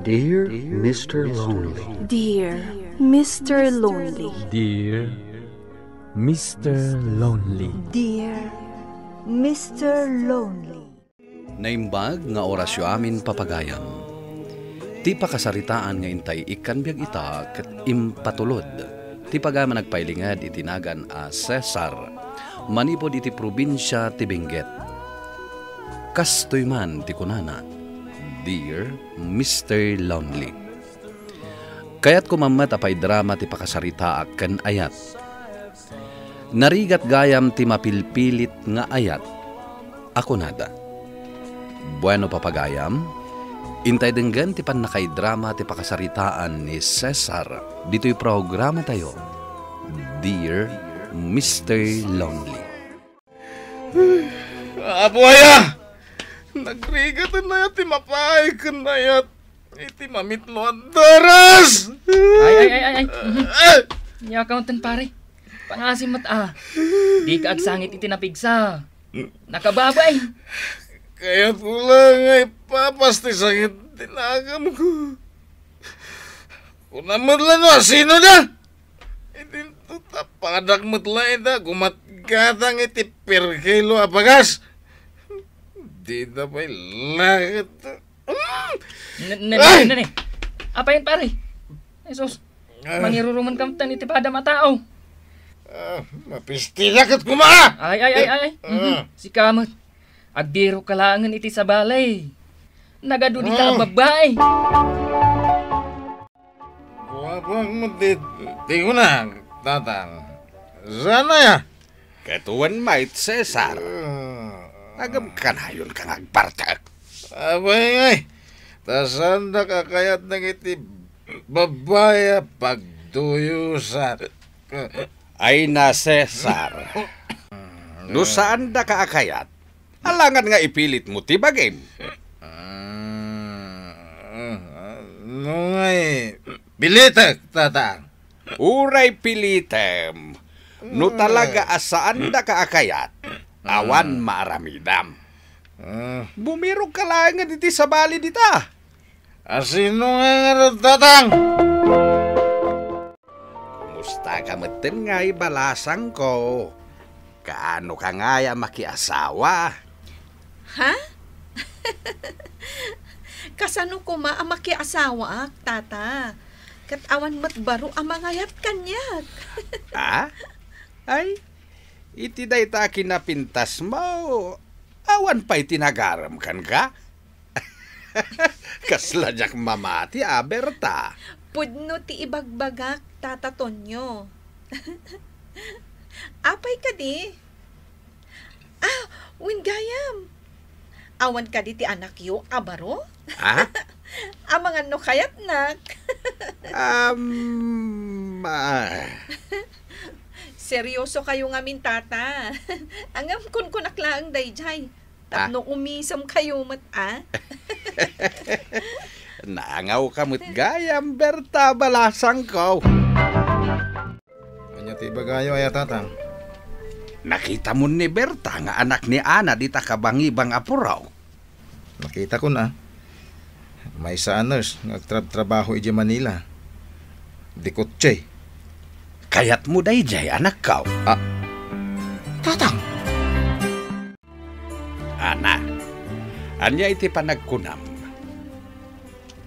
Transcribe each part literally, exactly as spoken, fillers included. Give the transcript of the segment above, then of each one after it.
Dear Mister Lonely. Dear Mister Lonely. Dear Mister Lonely. Dear Mister Lonely. Naimbag nga orasyo amin, papagayam. Ti pakasaritaan nga intay ikkan biag ita ket impatulod ti pagayam a nagpailinged iti nagan a Cesar manipud iti probinsia ti Benguet. Kastoy man ti kunana, "Dear Mister Lonely." Kayatko man met a paidrama ti pakasaritaak ken ayat. Narigat gayam ti mapilpilit nga ayat a kunada. Bueno, papagayam, intay denggen ti pannakaidrama ti pakasaritaan ni Cesar ditoy programatayo, Dear Mister Lonely. Apo aya! Nagrigat a nayat ti mapaay ken nayat iti mamitlo a daras! Ay, ay, ay, ay, ay. Mhm. Ah! Nia ka unten, pare. Pangasim met a. Dika agsangit iti napigsa. Nakababay. Kayatko la nga ipapas ti sakit ti naganko. Kunam met la no asino da? Idinto ta padak met la ida gumatgatang iti perkilo a bagas. Dida pay laket. Mm! Ne-, ne-, ne-, Ay! ne-, ne-, ne. Apay, pare? Jesus, Ah. mangiruruman ka met iti padam a tao. Ah, mapistilaket koma! Ay, ay, ay, ay, ay. Ah. Mhm. Sika met. Agbirok ka laengen iti sabali. Nagadu dita a Ah. babbai. Guapo met ti, ti kunak, tatang. Saan aya? Ket wen met, Cesar. Ah. Ngem kanayon ka nga agbartek. Apay ngay, ta saandak a kayat dagiti babbai a pagduyosan. Ay na, Cesar. No saandaka a kayat, alangan nga ipilitmo ti bagim. Ah, no ngay, pilitek, tatang. Uray pilitem, no Mm. talaga a saandaka a kayat, awan Mm. maaramidam. Mm. Bumirok ka laengen iti sabali dita. Asino nga ngarud, tatang? Kumusta ka metten ngay, balasangko? Kaano ka ngay a makiasawa? Ha? Kasano koma a makiasawaak, tata? Ket awan met baro a mangayat kaniak. Ah? Ay, iti dayta a kinapintasmo, awan pay ti nagarem kenka? Kasla diak mamati a, Berta. Pudno ti ibagbagak, Tata Tonyo. Apay kadi? Ah, wen gayam. Awan kadi ti anakyo a baro? Ah? Amangan no kayatnak. Am, ah. Seryoso kayo ngamin, tata. Ngem kunkunak laeng daydiay. Tapno Ah. umisem kayo met, ah. Naangaw ka met gayam, Berta, balasangko. Ania ti ibagayo aya, tatang? Nakitamon ni Berta nga anak ni Ana dita kabangibang a puraw. Nakitakon a. Maysa a nurse nga agtrabtrabaho idiay Manila. Di kotse. Kayatmo daydiay, anakko? Ah, tatang! Ana, ania iti panagkunam?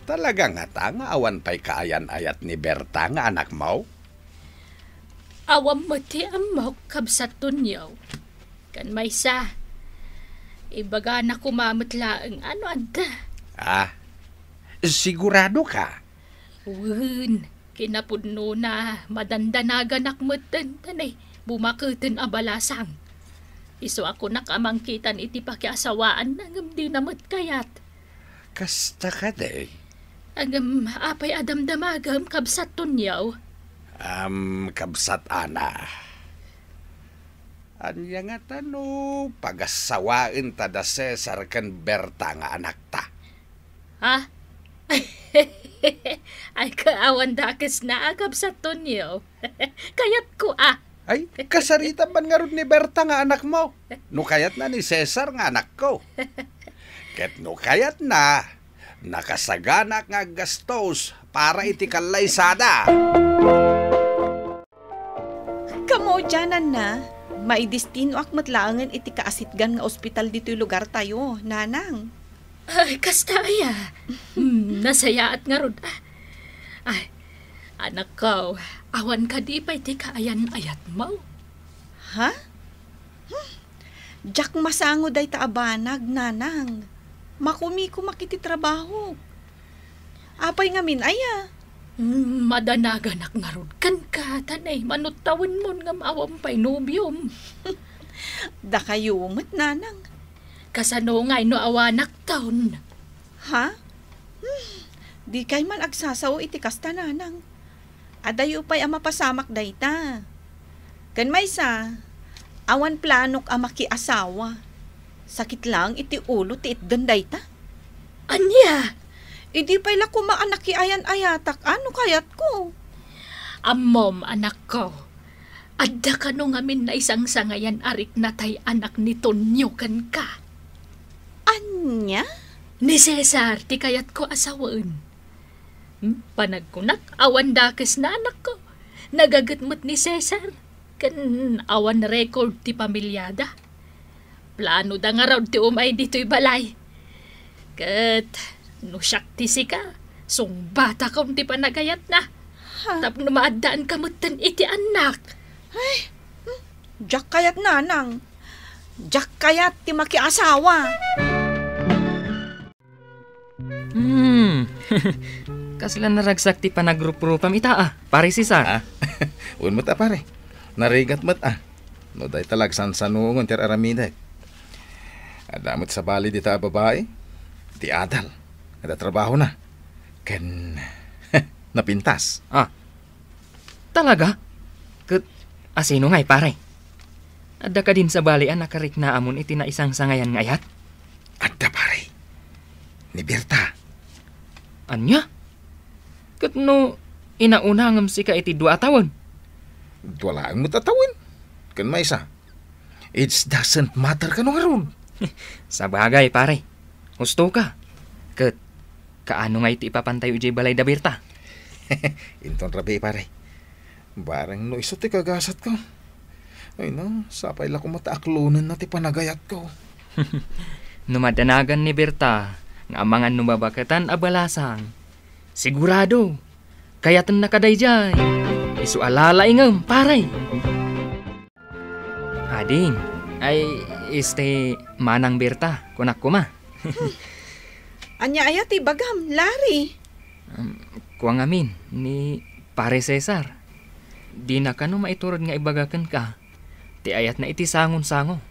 Talaga ngata nga awan pay kaayan-ayat ni Berta nga anakmo? Awan met ti ammok, kabsat Tonyo. Ken maysa, ibagana koma met laeng a no adda. Ah, sigurado ka? Wen, kinapudnona, madandanaganak metten, ta ni bumaketen a balasang. Isu a kunak a mangkitan iti pakiasawaanna, ngem dina met kayat. Kasta kadi? Ngem apay a damdamagem, kabsat Tonyo? Am, kabsat Ana. Ania ngata no pagassawaenta da Cesar ken Berta nga anakta? Ha? Ay, kaawan dakesna a kabsat Tonyo. Kayatko a. Ay, kasaritam man ngarud ni Berta nga anakmo. No kayatna ni Cesar nga anakko. Ket no kayatna, Nakasaganak nga aggastos para iti kallaysada. Kamaudiananna, maidestinoak met laengen iti kaasitgan nga ospital ditoy lugartayo, Nanang. Ay, kasta aya. Hmm, nasayaat ngarud. Ay, anakko, awan kadi pay ti kaayan-ayatmo? Ha? Hmm. Diak masango dayta a banag, Nanang. Makumikumak iti trabahok. Apay ngamin aya? Mm, madanaganak ngarud kenka, ta naimano tawenmon ngem awan pay nobiom. Dakayo met, Nanang. Kasano ngay no awanakton? Ha? Hmm, dikay man agsasao iti kasta, Nanang. Adayo pay a mapasamak dayta. Ken maysa, awan planok a makiasawa. Sakit laeng iti ulo ti itden dayta. Ania? Idi pay la koma a nakiayan-ayatak, ano kayatko? Ammom, anakko, adda kano ngamin naisangsangayan a rikna tay anak ni Tonyo kenka. Ania? Ni Cesar ti kayatko a sawen. Hmm, panagkunak, awan dakesna, anakko. Nagaget met ni Cesar. Ken awan record ti pamiliada. Planoda ngarud ti umay ditoy balay. Ket no siak ti sika, sungbatakon ti panagayatna. Ha? Tapno maaddaanka metten iti annak. Ay, hmm, diak kayat, Nanang. Diak kayat ti makiasawa. Hmm. Kasla naragsak ti panagruprupam ita, a, Pare Cesar. Ah, wen met a, pare. Narigat met a. No dayta la agsansanungon ti ar-aramidek. Adda met sabali dita a babai, ti adal, adda trabahona. Ken napintas. Ah, Talaga? Ket asino ngay, pare? Adda kadin sabali a nakariknaamon iti naisangsangayan nga ayat? Adda, pare. Ni Berta. Ania? Ket no inauna ngem sika iti dua a tawen? Dua laeng met a tawen. Ken maysa, it doesn't matter kano ngarud. Sabagay, pare. Husto ka. Ket kaano ngay ti ipapantayo idiay balay da Berta? Inton rabii, pare. Bareng no isu ti kagasatko. Ay na, sapay la koma ta aklonenna ti panagayatko. No madanagan ni Berta nga amangan no mabaketan a balasang, sigurado, kayatennaka daydiay. Isu a lalaingem, pare. Ading, ay, este, Manang Berta, kunak koma. Ania aya ti ibagam, Larry? Um, kua ngamin, ni Pare Cesar. Dina kano maiturod nga ibaga kenka ti ayatna iti sangon-sango.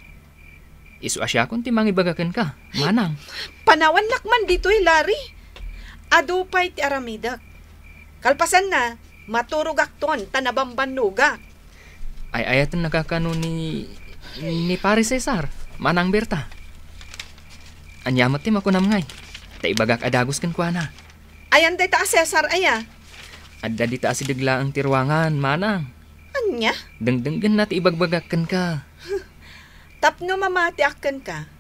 Isu a siakon ti mangibaga kenka, Manang. Panawannak man ditoy, Larry. Adu pay ti aramidek. Kalpasanna, maturogakton ta nabambannogak. Ay-ayatennaka kano ni, ni Pare Cesar, Manang Berta? Ania met ti makunam ngay? Ta ibagak a dagus kenkuana. Ayan dayta a Cesar aya? Adda dita asideg laeng ti ruangan, Manang. Ania? Dengdenggenna ti ibagbagak kenka. Tapno mamatiak kenka,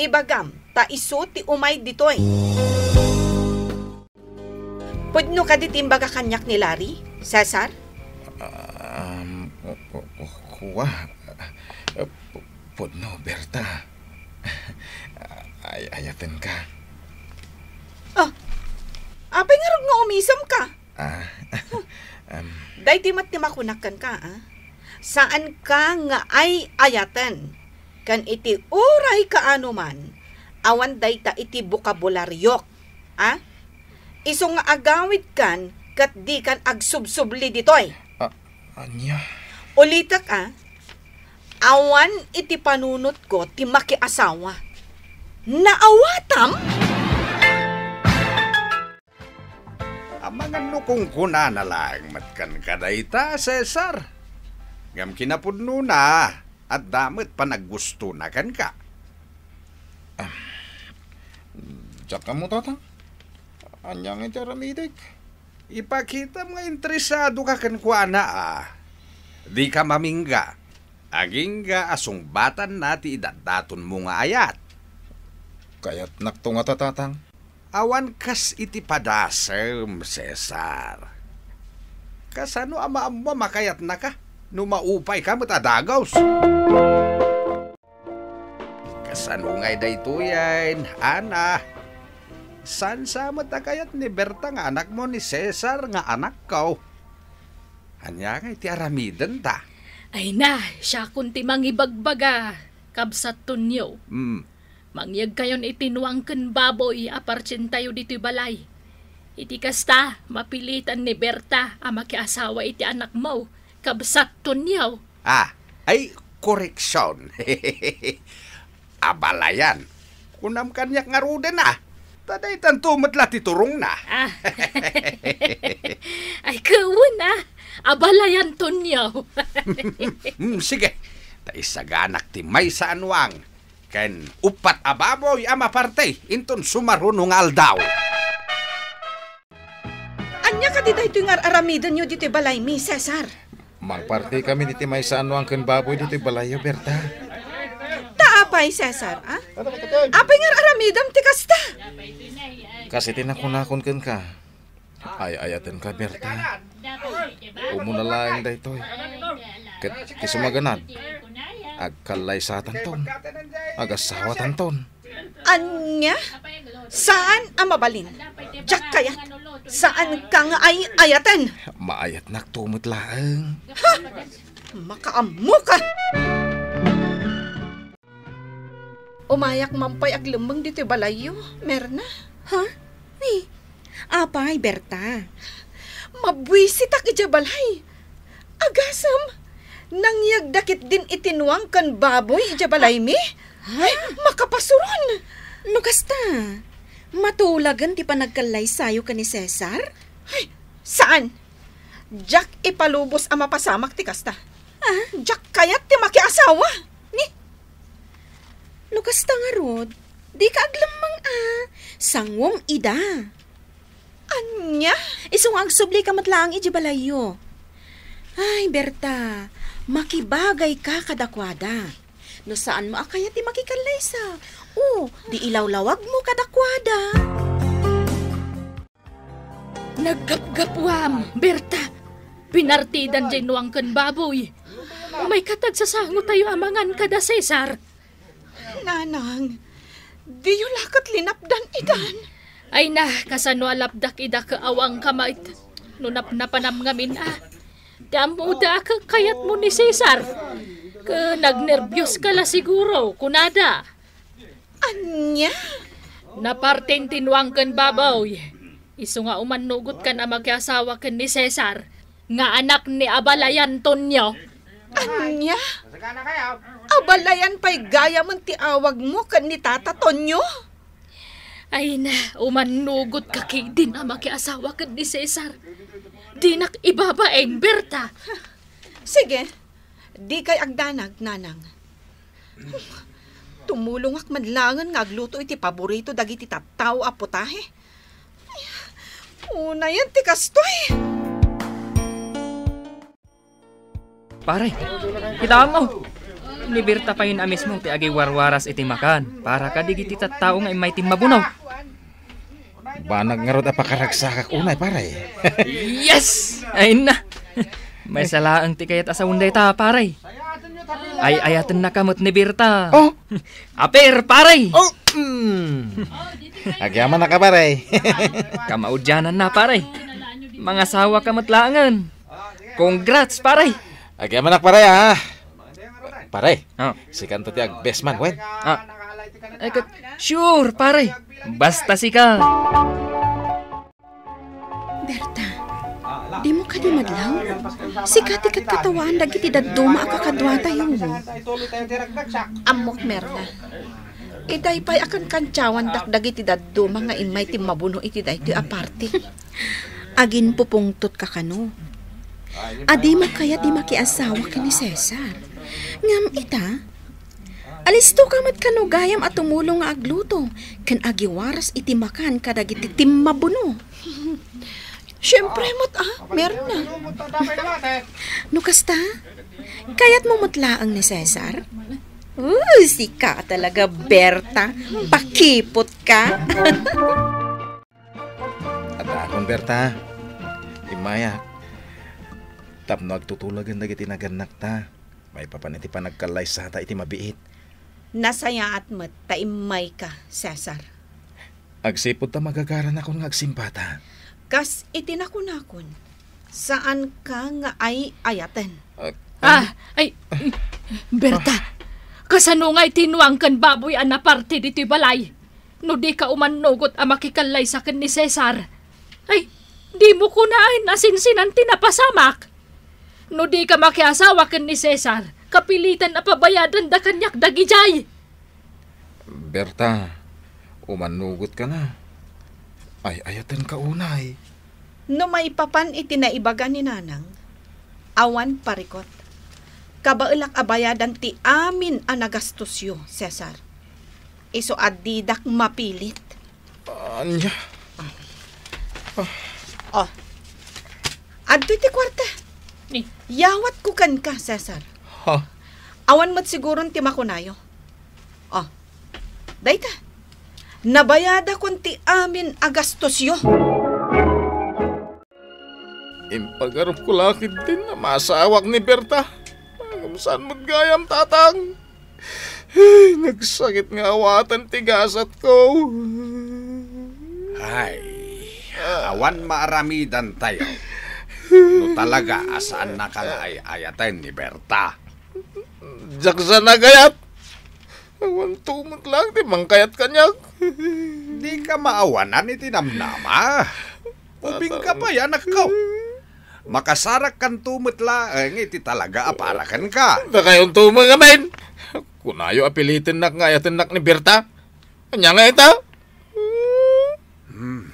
ibagam ta isu ti umay ditoy. Pudno kadi ti imbaga kaniak ni Larry, Cesar? Um, ku-, ku-, ku-, kua. Pu-, pudno, Berta. Ay-ayatenka. Oh, apay ngarud nga umisemka? Ah, um, Daydi met ti makunak kenka, ah. Saanka nga ay-ayaten. Ken iti uray kaano man, awan dayta iti bokabularyo. Ha? Isu nga agawidkan ket dikan agsubsubli ditoy. A-, ania? Ulitek, a, awan iti panunotko ti makiasawa. Naawatam? Amangan no kunkunana laeng met kenka dayta, Cesar. Ngem kinapudnona, adda met panaggustona kenka. Ah, diak ammo, Tatang. Ania ngay ti aramidek? Ipakitam nga interesadoka kenkuana, a. Dika mamingga. Agingga a sungbatanna ti idatdatonmo nga ayat. Kayatnakto ngata, Tatang. Awan kas iti padasem, Cesar. Kasano a maammo a makayatnaka no maupayka met a dagus? Kasano ngay daytoyen, Ana? Saan sa met a kayat ni Berta nga anakmo ni Cesar nga anakko? Ania ngay ti aramidenta? Ay na, siakon ti mangibagbaga, kabsat Tonio. Hmm. Mangyegkayon iti nuang ken baboy a partientayo ditoy balay. Iti kasta, mapilitan ni Berta a makiasawa iti anakmo, kabsat Tonio. Ah, ay, koreksion. Abalayan. Kunam kaniak ngaruden, a. Ta daytanto met la ti turongna. Ah. Ay, kawen, a. Abalayan, Tonio. Hmm, sige. Ta isaganak ti maysa a nuang ken uppat a baboy a maparte inton sumaruno nga aldaw. Ania kadi daytoy nga ar-aramidenyo ditoy balaymi, Cesar? Mangpartikami diti maysa a nuang ken baboy ditoy balayyo, Berta. Ta apay, Cesar, a? Apay nga ar-aramidem ti kasta? Kas iti nakunakon kenka, ay-ayatenka, Berta. Umuna laeng daytoy. Ket ti sumaganad, agkallaysatanton, agasawatanton. Ania? Saan a mabalin. Diak kayat. Saanka nga ay-ayaten. Maayatnakto met laeng. Ha? Makaammoka! Umayak man pay aglemmeng ditoy balayyo, Merna. Ha? Ni, apay, Berta? Mabuisitak idiay balay. Agasem, nangyegda ketdin iti nuang ken baboy idiay balaymi? Ha? Ay, makapasuron! No kasta, matulagen ti panagkallaysayo ken ni Cesar? Ay, saan? Diak ipalubos a mapasamak ti kasta. Ah? Diak kayat ti makiasawa. Ni? No kasta ngarud, dika aglemmeng a. Sanguem ida. Ania? Isu nga agsublika met laeng idiay balayyo. Ay, Berta, makibagayka kadakuada. No saanmo a kayat ti makikallaysa, o, di ilawlawagmo kadakuada. Naggapgapuam, Berta. Pinartidan diay nuang ken baboy. Umayka ta agsasangotayo a mangan kada Cesar. Nanang, diyo la ket linapdan itan. Ay na, kasano a lapdak ida ket awanka met no napnapanam ngamin a. Ti ammoda a ket kayatmo ni Cesar. Ket nagnerbios ka la siguro, kunada. Ania? Naparten ti nuang ken baboy. Isu nga umannugotkan a makiasawa ken ni Cesar, nga anak ni abalayan Tonio. Ania? Abalayan pay gayamen ti awagmo ken ni Tata Tonio? Ay na, umannugotka ketdin a makiasawa ken ni Cesar. Dinak ibabain, Berta. Sige, dikay agdanag, Nanang. Tumulongak man laengen nga agluto iti paborito dagiti tattao a putahe. Unayen ti kastoy. Pare, kitaem, o. Ni Berta pay a mismo ti agiwarwaras iti makan para kadagiti tattao nga immay timmabuno. Banag ngarud a pakaragsakak unay, pare. Yes! Ay na. Maysa laeng ti kayat a sawen dayta, pare. Ay-ayatennaka met ni Berta. O? Aper, pare! O, mm. Agyamanak a, pare. Kamaudiananna, pare. Mangasawaka met laengen. Congrats, pare! Agyamanak, pare, a. Pare, o, sikanto ti agbest man, wen? A. Ay, ket, sure, pare. Basta sika. Berta, dimo kadi madlaw? Sika ti katkatawaan dagiti dadduma a kakaduatayo. Ammok, Merna. Iday pay a kankantiawandak dagiti dadduma nga immay timmabuno iti daytoy a party. Aginpupungtotka kano. A dimo kayat ti makiasawa ken ni Cesar. Ngem ita, alistoka met kano gayam a tumulong nga agluto ken agiwaras iti makan kadagiti timmabuno. Siempre met, a, Merna. No kasta, kayatmo met laeng ni Cesar? Uh, sika talaga, Berta. Pakipot ka. Berta, immayak. Tapno agtutulagen dagiti nagannakta, maipapan iti panagkallaysata iti mabiit. Nasayaat met ta immayka, Cesar. Agsipud ta magagaranakon nga agsimbata. Kas iti nakunakon, saanka nga ay-ayaten. Ah, Ah, ay, Berta, kasano nga iti nuang ken baboy a naparti ditoy balay? No dika umannugot a makikallaysa ken ni Cesar, ay, dimo kunaen a sinsinan ti napasamak. No dika makiasawa ken ni Cesar, kapilitan a pabayadanda kaniak dagijay. Berta, umannugotka na. Ay-ayatenka unay. No maipapan iti naibaga ni Nanang, awan parikut. Kabaelak a bayadan ti amin a nagastosyo, Cesar. Isu a didak mapilit. Ania? Oh. Adtoy ti kuarta. Ni? Yawatko kenka, Cesar. Ha? Awan met siguron ti makunayo. Oh. Dayta. Nabayadakon ti amin a gastosyo. Impagarupko la ketdin a maasawak ni Berta. Ngem saan met gayam, Tatang? Ay, nagsakit nga awaten ti gasatko. Ay, awan maaramidantayo no talaga a saannaka nga ay-ayaten ni Berta. Diak sa nagayat. Awan tumet laeng ti mangkayat kaniak. Dika maawanan iti namnama. Ubingka pay, anakko. Makasarakkanto met laeng iti talaga a para kenka. Dakayonto met ngamin. Kunayo a pilitennak nga ayatennak ni Berta. Ania nga ita? Hmm.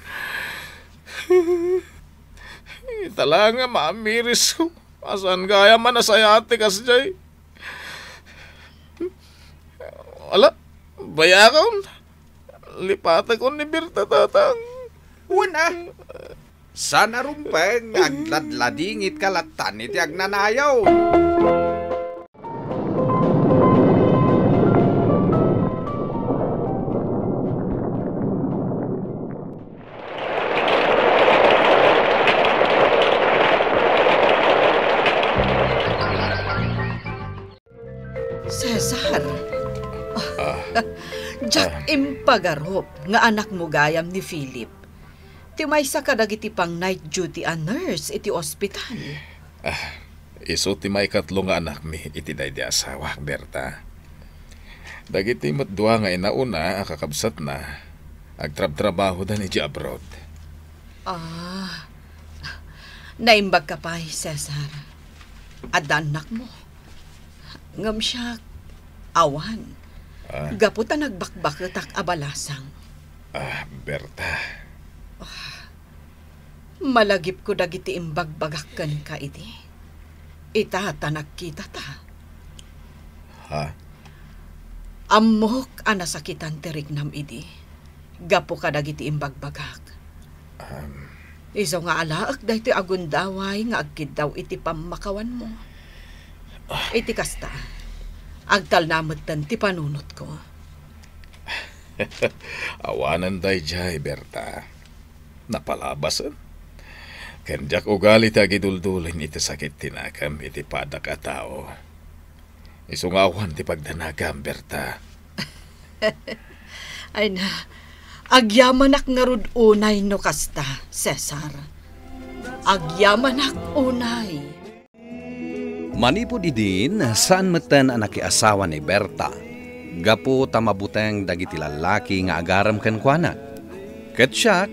Ita la nga maamiris. Saan gayam a nasayaat ti kasdiay. Ala, bayakon. Lipatekon ni Berta, Tatang. Wen a. Saan a rumbeng nga agladladingitka lattan iti agnanayon. Cesar. Ah. Diak Ah. impagarup nga anakmo gayam ni Philip. Ti maysa kadagiti pang-night duty a nurse iti ospital. Ah, isu ti maikatlo nga anakmi iti daydi asawak, Berta. Dagiti met dua nga inauna a kakabsatna, agtrabtrabahodan idiay abroad. Ah, naimbagka pay, Cesar. Adda annakmo. Ngem siak, awan. Ah. Gapu ta nagbakbaketak a balasang. Ah, Berta. Ah, malagipko dagiti imbagbagak kenka idi. Ita ta nagkitata. Ha? Ammok a nasakitan ti riknam idi. Gapu kadagiti imbagbagak. Am. Isu nga alaek daytoy a gundaway nga agkiddaw iti pammakawanmo. Ah. Iti kasta, agtalna metten ti panunotko. Awanen daydiay, Berta. Napalabasen. Ken diak ugali ti agiduldulin iti sakit ti nakem iti padak a tao. Isu nga awan ti pagdanagam, Berta. Ay na, agyamanak ngarud unay no kasta, Cesar. Agyamanak unay. Manipud idin, saan metten a nakiasawa ni Berta, gapu ta mabuteng dagiti lallaki nga agarem kenkuana. Ket siak,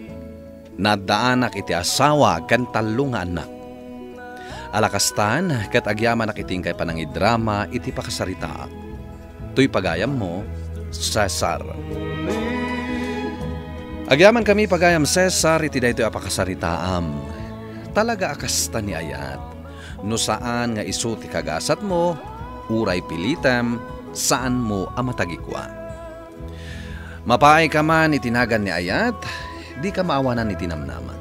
naaddaanak iti asawa ken tallo nga annak. Ala kastan, ket agyamanak iti inkay panangidrama iti pakasaritaak. Toy pagayammo, Cesar. Agyamankami, pagayam Cesar, iti daytoy a pakasaritaam. Talaga a kasta ni ayat. No saan nga isu ti kagasatmo, uray pilitem, saanmo a matagikua. Mapaayka man iti nagan ni ayat, dika maawanan iti namnama.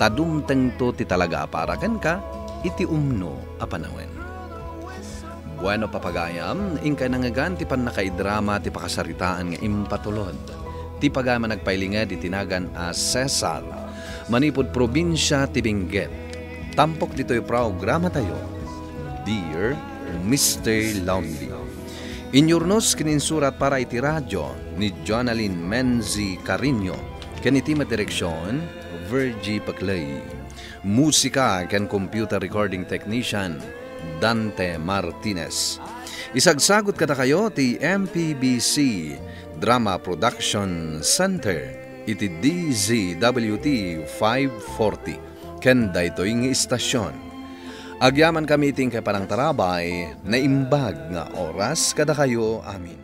Ta dumtengto ti talaga a para kenka iti umno a panawen. Bueno, papagayam, inkay nangngegan ti pannakaidrama ti pakasaritaan nga impatulod ti pagayam a nagpailinged iti nagan a Cesar. manipud probinsia ti Benguet. Tampok ditoy programatayo, Dear Mister Lonely. Inyurnos ken insurat para iti radio ni Jonalyn Menzi Carino, ken iti met direksion, Virgie Paclay. Musika ken computer recording technician, Dante Martinez. Isagsagut kadakayo ti M P B C Drama Production Center iti D Z W T five forty ken daytoy nga istasion. Agyamankami iti inkay panangtarabay, naimbag nga oras kadakayo amin.